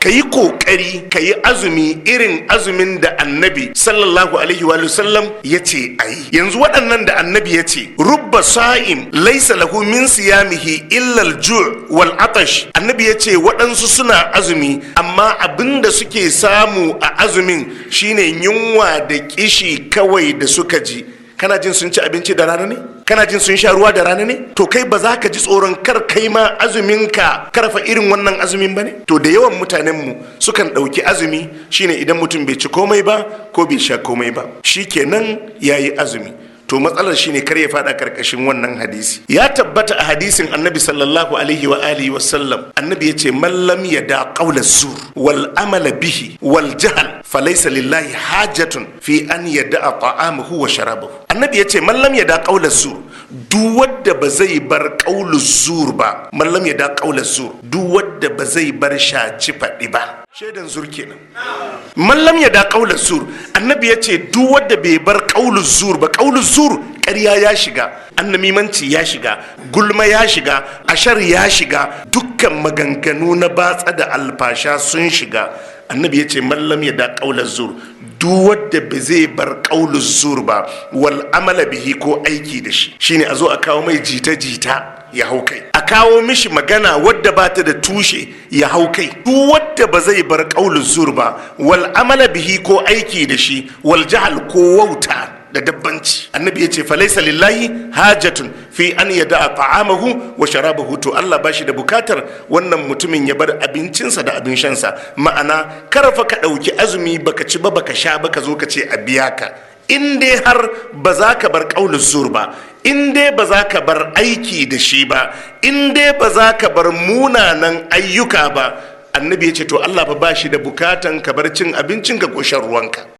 Ka yi ƙoƙari ka yi azumi irin azumin da Annabi sallallahu alaihi wa sallam ya ce a yi. Yanzu waɗannan da Annabi ya ce rubba sa'im laisa lahu min siyamihi illa al-ju' wal atash, Annabi ya ce waɗansu suna azumi, amma abin da suke samu a azumin shine yunwa da kishi kawai da suka ji. Kana jin sun ci abinci da rana ne? Kana jin sun sha ruwa da rana ne? To kai ba za ka ji tsoron kar kai ma azuminka karfa irin wannan azumin ba ne? To da yawan mutanenmu sukan ɗauki azumi shine idan mutum bai ci komai ba ko bai sha komai ba, shikenan ya yi azumi. To matsalar shine kar ya fada karkashin wannan hadisi. Ya tabbata a hadisin Annabi sallallahu alaihi wa alihi wa sallam, Annabi ya ce: "Man lam yada qawla zur wal amala bihi wal jahl, falaysa lillahi hajatun fi an yada ta'amahu wa sharabahu." Annabi ya ce: "Man lam yada qawla zur", duk wanda ba zai bar qawlu zur ba, man lam yada qawla zur, duk wanda ba zai bar shaci faɗi ba, shaidan zur kenan. Man lam yada qawla zur, Annabi ya ce duk wanda bai bar qawlu zur ba. Qawlu zur, ƙarya ya shiga, annamimanci ya shiga, gulma ya shiga, ashar ya shiga, dukkan maganganu na batsa da alfasha sun shiga. Annabi ya ce: "Man lam yada qawla zur", duk wanda ba zai bar qawlu zur ba, wal amala bihi, ko aiki da shi, shine a zo a kawo mai jita jita ya hau kai, a kawo mishi magana wadda ba ta da tushe ya hau kai. Duk wadda ba zai bar ƙaulun zur ba, wal amala bihi, ko aiki da shi, wal jahal, ko wauta da dabbanci, Annabi ya ce: "Falaisa lillahi hajatun fi an yada ta'amahu wa sharabahu." To Allah ba shi da bukatar wannan mutumin ya bar abincinsa da abin shansa. Ma'ana, karfa ka ɗauki azumi baka ci ba baka sha ba, ka zo ka ce a biya ka. In dai har ba za ka bar ƙaulun zur ba, in dai ba za ka bar aiki da shi ba, in dai ba za ka bar munanan ayyuka ba, Annabi ya ce to Allah ba shi da bukatan ka bar cin abincinka ko shan ruwanka.